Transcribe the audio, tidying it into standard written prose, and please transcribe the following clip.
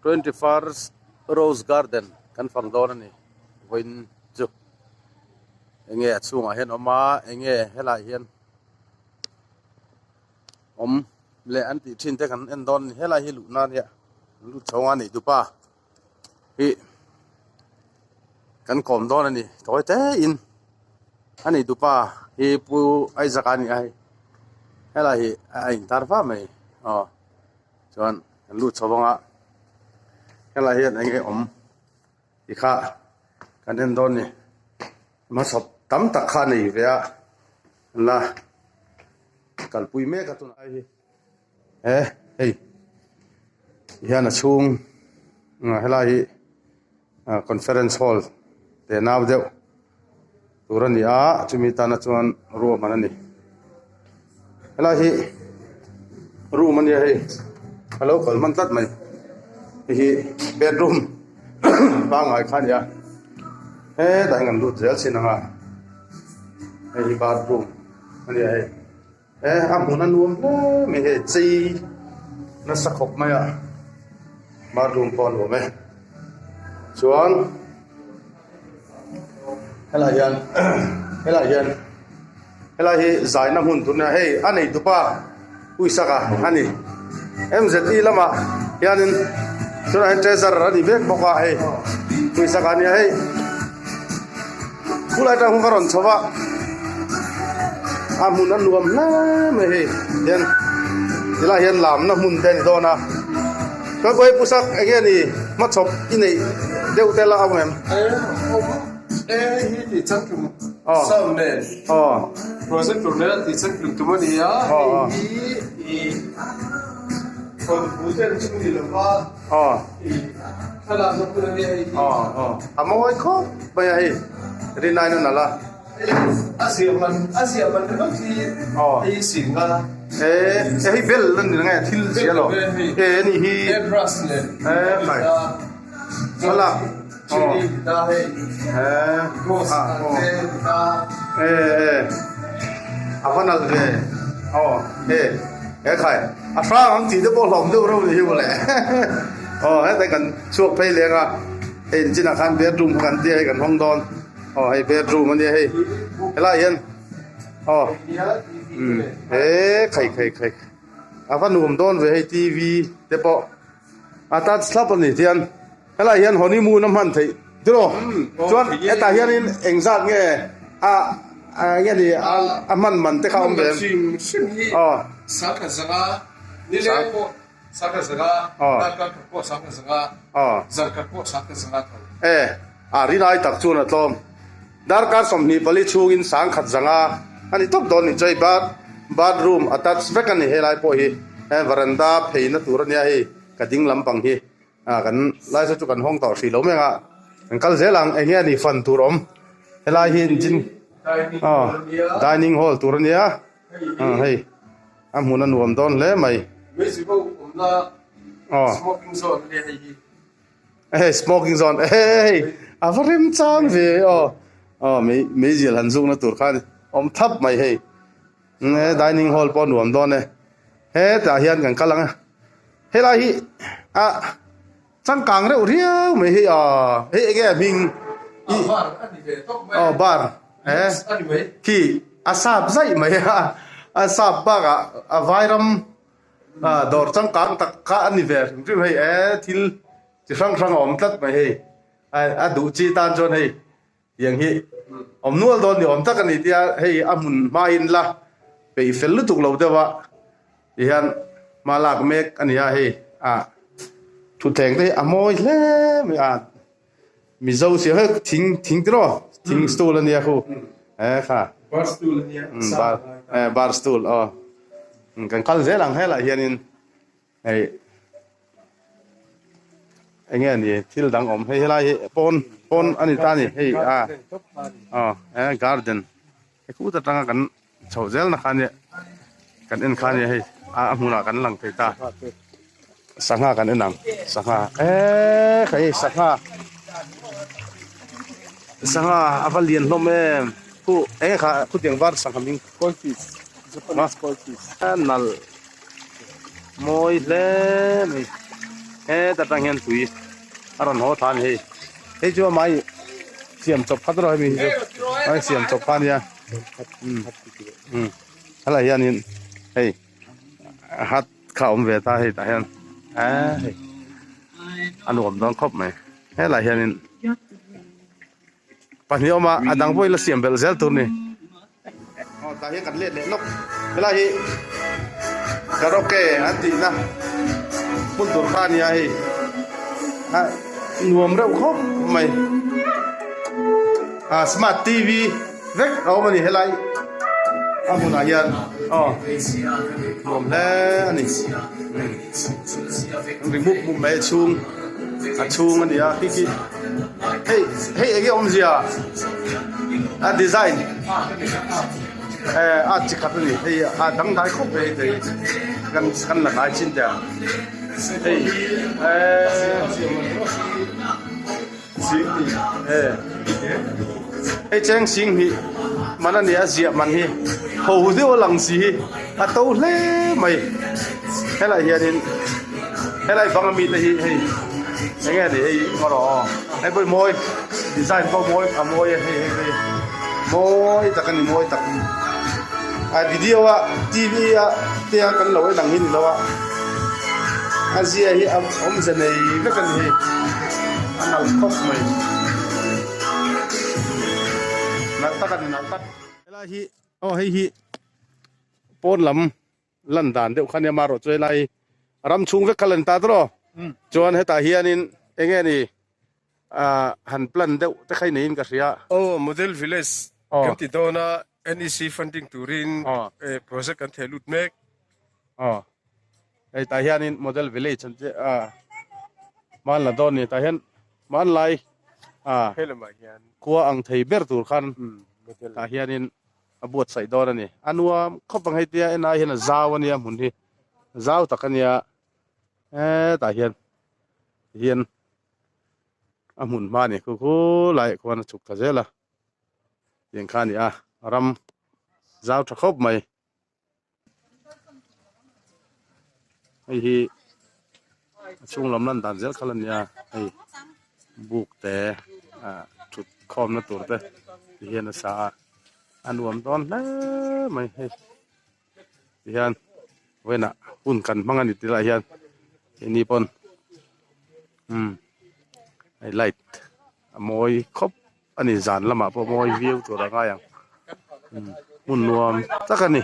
21st Rose Garden kan fang dawn a ni vawiin chu enge a chhungah hian awm a enge helaiah hian awm leh an tih thin te kan en dawn a ni helai hi luhna a nia an lut chho ang a nih dupa hi kan kawm dawn a ni tawi te in a nih dupa hi pu Isaac a ni a hei helai hi a intar va mai aw. Chuan kan lut chho vang a, helai hian eng nge awm tih kha kan en dawn ni. Hmachhawp tam tak kha a nei ve a, an la kalpui mek a tunah hi he hei ti hian a chhung helai hi conference hall teh nau deuh tur a ni a chumi tana chuan ruahman a ni helai hi room a nia hei a lo kal hman tlat mai hei hi bedroom pangngai kha a ni a hetah hian kan lut zel chin ang a hei hi bathroom a nia hei. He a hmun a nuam hle mai hei chei nasa khawp mai a bathroom pawh a nuam e chuan helai hian helai hian helai hi zaina hmun tur nia hei a nei tupa uisaka a ni M_Z_E lamah hianin tunah hian treasure a ni vek bawk a hei uisaka a nia hei. Khulai tang hun ka rawn chho a a hmun a nuam hle mai hei hian tilai hian lamna hmun te a ni dawn a chuan pawh hei pusak eng nge ni hmachhawp i neih deuh te la a awm em? A mawi khawp mai a hei rinai na nalh a. E hei bel a ni nge thil zia lo e ani hi e khai thlalak e e a va nalh ve aw e he khai a hrang ang tih te pawh hlawm deuh reuh ni hi mawle aw hetlai kan chhuak phei leng a hei chinah khan bedroom kha kan tia hei kan hawng dawn aw hei bedroom a nia hei helaiah hian aw he khai khai khai a va nuam dawn ve hei T_V te pawh. A touch thlap a ni tian helai hian honeymoon a hman theih tiraw chuan hetah hianin engzat nge a enge ni a hman man te kha a awm ve em aw e a rinai tak chuan a tlawm darkar 24 chhungin sangkhat zanga a ni tawp dawn ni chu hei bathroom attach vek a ni helai pawh hi veranda pheina tur a nia hei. Ka ding lampang hi ah kan lai saw chu kan hawng tawh hrih lo mai ang a, kan kal zel ang eng nge ni fan tur awm helai hi engtin aw dining hall tur a nia ah hei a hmun a nuam dawn hle mai aw hei smoking zone hei a va rem chang ve aw aw mei meizial han zukna tur khan awm thap mai hei dining hall pawh a nuam dawn e hetah hian kan kal ang a. Helai hi a changkang reuh riau mai hi aw hei enge a hming aw bar eh khi a sap zaih mai a a sap bakah a vairam dawr changkang tak kha a ni ve hrim hrim hei eh thil chi hrang hrang a awm tlat mai hei a duh chi tan chuan hei Tiang hi awm nual dawn ni awm tak a ni tia hei a hmun hmain la peih fel lutuk lo deuh a tihian hma lak mek a ni a hei a thutthleng te hi a mawi hle mai a Mizo siam hei thing thing tiraw thing stool a nia khu e kha bar stool a nia bar bar stool aw kan kal zel ang helaiah hianin. Hei eng nge ni thil dang awm hei helai hi pawn pawn a ni ta a ni hei a aw he garden he khut atanga kan chhoh zel na kha nia kan en kha nia hei a hmunah kan lang thei ta sangha kan en ang sangha eee kha hei sangha sangha a va lian hlawm em khu eng nge kha khutiang var sangha hming koi fish japanese koi fish nal. Mawi hle mai. Heta tang hian tui a rawn haw thla a ni hei. Hei chu amah hi siam chawp khat erawh hemi hi chu a siam chawp kha a nia. Umm umm helai hianin hei hat kha a awm ve ta hei tah hian eee hei a nuam dawn khawp mai. Helai hianin pahnih a awm a a dang pawh ila siam belh zel tur a ni. Aw tah hian kan let leh lawk helai hi karaoke an tihna hmun tur kha a nia hei a nuam reuh khawp mai ah smart T V vek a awm a ni helai a hmunah hian aw nuam hle a ni ri mup mup mai a chhung a chhung a ni a khi khi hei hei eng nge awmzia a design eh a chi khat a ni hei a dangdai khawp mai hei kan kan la ngai chin teh ang hei eh eh hei cheng sing hnih man a ni a ziah man hi ho deuh a lang si hi a to hle mai helai hianin helai bang ami te hi hei eng nge ni hei ngaw rawh aw hei pawh hi mawi design pawh mawi a mawi a hei hei hei mawi tak a ni mawi tak a video a T V a te a kan lo en ang hi ni lo a a zia hi a awmze nei vek a ni hei a nalh khawp mai nalh tak a ni nalh tak helai hi aw hei hi. Pawn lam lan dan deuh kha nia marawh chu helai ram chhung vek kha lan ta tawh chuan hetah hianin eng nge ni ah han plan deuh te kha i neiin ka hria. Aw model village kan ti dawn a NEC funding turin project kan theh lut mek. Aw hei tah hianin model village an ti a hmanla dawn a ni tah hian hmanlai ah khua ang thei ber tur khan tah hianin. a buatsaih dawn a ni. A nuam khawp ang hei tia en ai hian a zau a nia hmun hi zau tak a nia hetah hian tihian a hmun hma a ni khu khu laiah khuan a chhuk thla zel a tiang kha a ni a ram zau tha khawp mai. Hei hi a chhung lam lan dan zel kha la nia hei buk te ah thut khawmna tur te ti hian a sa a a nuam dawn hle mai hei ti hian vawiinah hun kan hmang a ni tih lah hian keini pawn umm hei light a mawi khawp a ni zan lamah pawh mawi viau tur a ngai ang umm hmun nuam tak a ni.